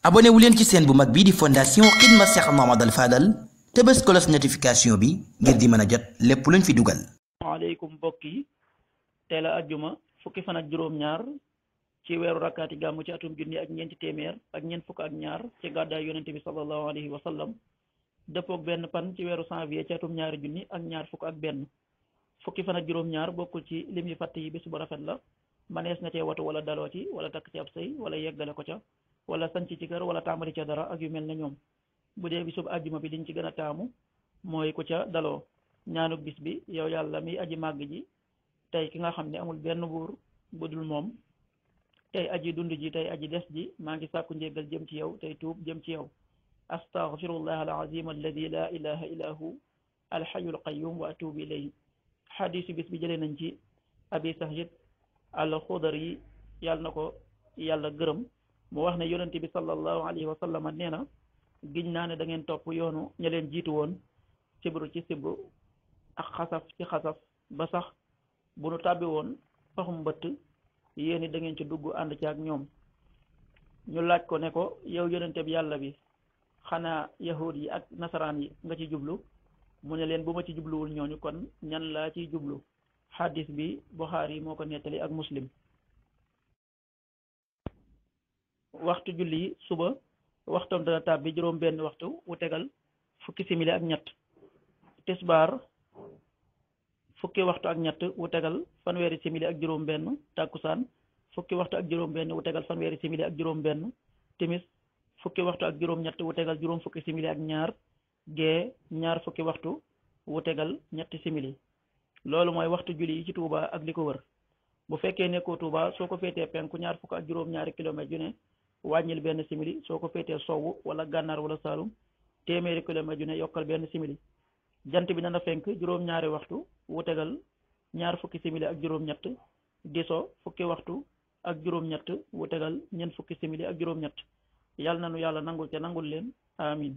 abonné wu leen ci chaîne bu mag bii di fondation Khidma Cheikh Mouhamadoul Fadal te bës cloche notification bi ngir di mën a jot lépp luñ fi dugal. waaleykum mbokk yi tey la ajjuma fukki fan ak juróom-ñaar ci weeru rakkaati gàmmu ci atum junni ak ñeenti téeméer ak ñeent fukk ak ñaar ci gàddaay yonente bi sallallahu alayhi wa sallam dëppook benn fan ci weeru janvier ci atum ñaari junni ak ñaar fukk ak benn fukki fan ak juróom-ñaar bokkul ci lim yu fàtt yi bis bu rafet la manees na cee watu wala daloo ci wala takk ci ab sëy wala yeggale ko ca wala sanc ci kër wala tàmbali ca dara ak yu mel ne ñoom bu dee bisub ajjuma bi liñ ci gën a taamu mooy ku ca daloo ñaanuk bis bi yow yàlla mi aji màgg ji tey ki nga xam ne amul benn buur bu dul moom tey aji dund ji tey aji des ji maa ngi sàkku njéggal jëm ci yow tey tuub jëm ci yow astaghfirullah alazim alladi la ilaha illa hu alxayul qayyum wa atubu ilayhi xadisu bis bi jëlee nañ ci abi sahid al xudari yàlla na ko yàlla gërëm mu wax ne yonente bi sallallahu alayhi wa sallam nee na giñ naa ne da ngeen topp yoonu ña leen jiitu woon sibru ci sibru ak xasaf ci xasaf ba sax bu nu tàbbi woon paxum mbëtt yéen it da ngeen ci dugg ànd ci ak ñoom ñu laaj ko ne ko yow yonente bi yàlla bi xanaa yahud yi ak nasaraan yi nga ci jublu mu ne leen bu ma ci jubluwul ñooñu kon ñan laa ciy jublu xadis bi Buxaari moo ko nettali ak Muslim. waxtu julli suba waxtam dana tàbbi juróom benn waxtu wu tegal fukki simili ak ñett tisbaar fukki waxtu ak ñett wu tegal fanweeri simili ak juróom benn tàkkusaan fukki waxtu ak juróom benn wu tegal fanweeri simili ak juróom benn timis fukki waxtu ak juróom ñett wu tegal juróom fukki simili ak ñaar gee ñaar fukki waxtu wu tegal ñetti simili loolu mooy waxtu julli yi ci Touba ak li ko wër bu fekkee nekkoo Touba soo ko féetee penku ñaar fukk ak juróom ñaari kilomètres yu ne wàññil benn simili soo ko féetee sowwu wala gànnaar wala saalum téeméeri kilomètres yu ne yokkal benn simili jant bi dana fenk juróom-ñaari waxtu wu tegal ñaar fukki simili ak juróom-ñett diso fukki waxtu ak juróom-ñett wu tegal ñeent fukki simili ak juróom-ñett yàlla na nu yàlla nangul te nangul leen amin